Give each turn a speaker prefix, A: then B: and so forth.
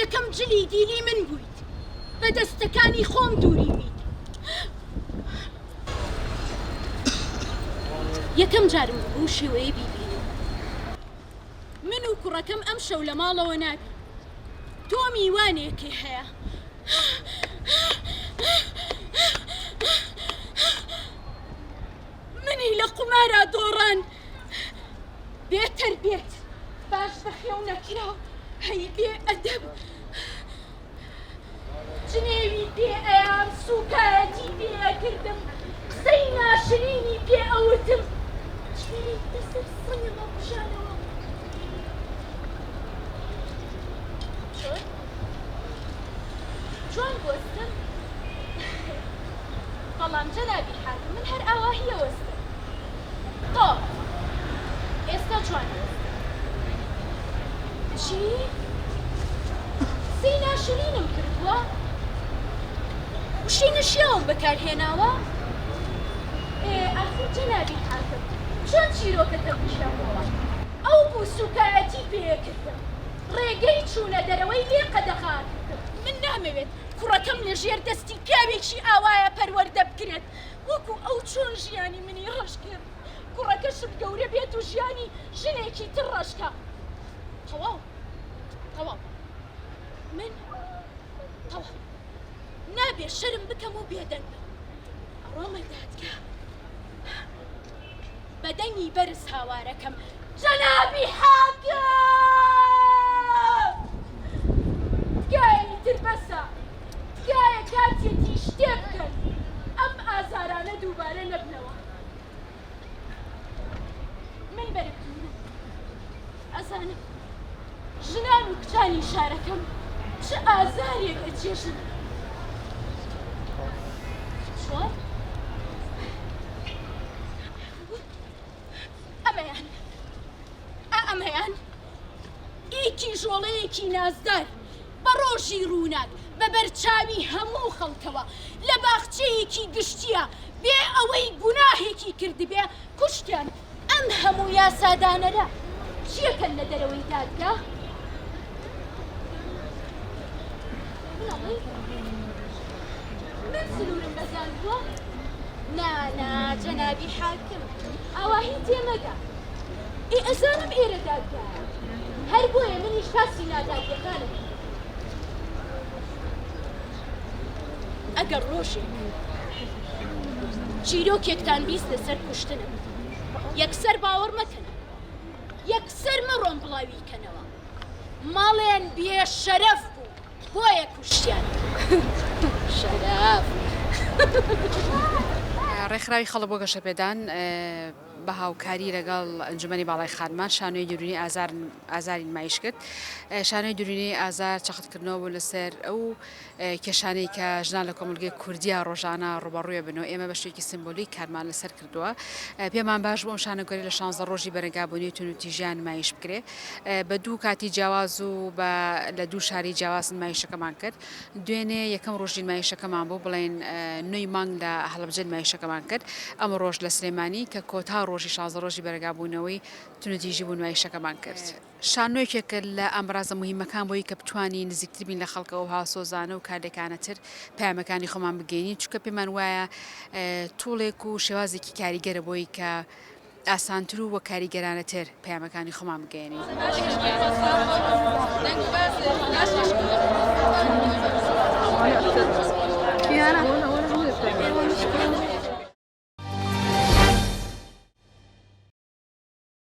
A: یەکەم جلی دیلی من بوویت. بە دەستەکانی خۆم دووریمیت. یەکەم جارم بوو بەو شێوەیە بیبینم. من و کوڕەکەم ئەمشەو لە ماڵەوە نابین. تۆ میوانێکی هەیە. منی لە قومارا دۆڕاند. بێ تەربیەت، باش بەخێو نەکراو، هەی بێ ئەدەب. جنێوی پێ ئەیام، سووکایەتی پێ ئەکردم، قسەی ناشرینی پێ ئەوتم. جنێوی بەسەر سنگما کوژانەوە. چۆن؟ جوان بوەستم؟ بەڵام جەنابی حاکم من هەر ئاواهی ئەوەستم. تەواو ئێستا جوان ئەوەستم. چی؟ قسەی ناشرینم کردووە؟ وشەی نەشیاوم بەکار هێناوە؟ ئێ ئاخر جەنابی حاکم چۆن چیرۆکەکە بگێڕمەوە؟ ئەو بوو سووکایەتی پێکردم، ڕێگەی چوونە دەرەوەی لێ قەدەغە کردم. من نامەوێت کوڕەکەم لە ژێر دەستی پیاوێکی ئاوایە پەروەردە بکرێت وەکو ئەو چۆن ژیانی منی ڕەش کرد کوڕەکەشم گەورە بێت و ژیانی ژنێکی تر ڕەش کا تەواو تەواو من تەواو نابێ شەرم بکەم و بێدەنگ بم ئەڕۆمە دادگا بە دەنگی بەرز هاوارەکەم، جەنابی حاکم! تکایە ئیتر بەسە، تکایە کاتیەتی شتێ بکەن ئەم ئازارانە دووبارە نەبنەوە. من بەرگ دوورم، ئەزانم ژنان و کچانی شارەکەم چ ئازارێک ئەچێژن. چۆن؟ ئەمەیان ئا ئەمەیان ئی کیژۆڵەیەکی نازدار بە ڕۆژی ڕووناک بە بەرچاوی هەموو خەڵکەوە لە باخچەیەکی گشتییە بێ ئەوەی گوناهێکی کردبێ کوشتیان. ئەم هەموو یاسادانەرە چیەکەن لە دەرەوەی دادگا؟ من ئەڵێی من سنوورم بەزاندووە؟ نا نا جەنابی حاکم ئاواهی تێمەگە. ئێ ئەزانم ئێرە دادگایە هەر بۆیە منیش باسی نادادیەکانم کرد. ئەگەر ڕۆژێک چیرۆکێکتان 20 لەسەر کوشتنم یەکسەر باوەڕ مەکەن یەکسەر مەڕۆن بڵاوی کەنەوە مەڵێن بێ شەرەف بوو بۆیە کوشتیان شەرەف.
B: ڕێکخراوی خەڵک بۆ گەشەپێدان بە هاوکاری لەگەڵ ئەنجومەنی باڵای خانمان شانۆی دروونی ئازار ئازاری نمایش کرد. شانۆی دروونی ئازار چەختکردنەوە بوو لەسەر ئەو کێشانەی کە ژنان لە کۆمەڵگەی کوردیا ڕۆژانە ڕووبەڕووی بنەوە. ئێمە بە شێوەیەکی سیمبولیک کارمان لەسەر کردووە. پێمان باش بوو ئەم شانۆگەری لە شانزە ڕۆژی بەرەنگابوونی توندوتیژیان نمایش بکرێ. بە دوو کاتی جیاواز و بە لە دوو شاری جیاواز نمایشەکەمان کرد. دوێنێ یەکەم ڕۆژی نمایشەکەمان بوو، بڵێن نۆی مانگ لە هەڵەبجە نمایشەکەمان کرد. ئەمڕۆش لە سلێمانی کە کۆتا ڕۆژی شانزە ڕۆژی بەرەنگابوونەوەی توندوتیژی بوو نمایشەکەمان کرد. شانۆ یەکێکە لە ئامرازە موهیمەکان بۆی کە بتوانین نزیکتر بین لە خەڵکەوە و هاوسۆزانە و کارلێکانەتر پەیامەکانی خۆمان بگەینین، چونکە پێمان وایە توڵێک و شێوازێکی کاریگەرە بۆی کە ئاسانتر و کاریگەرانەتر پەیامەکانی خۆمان بگەیەنین.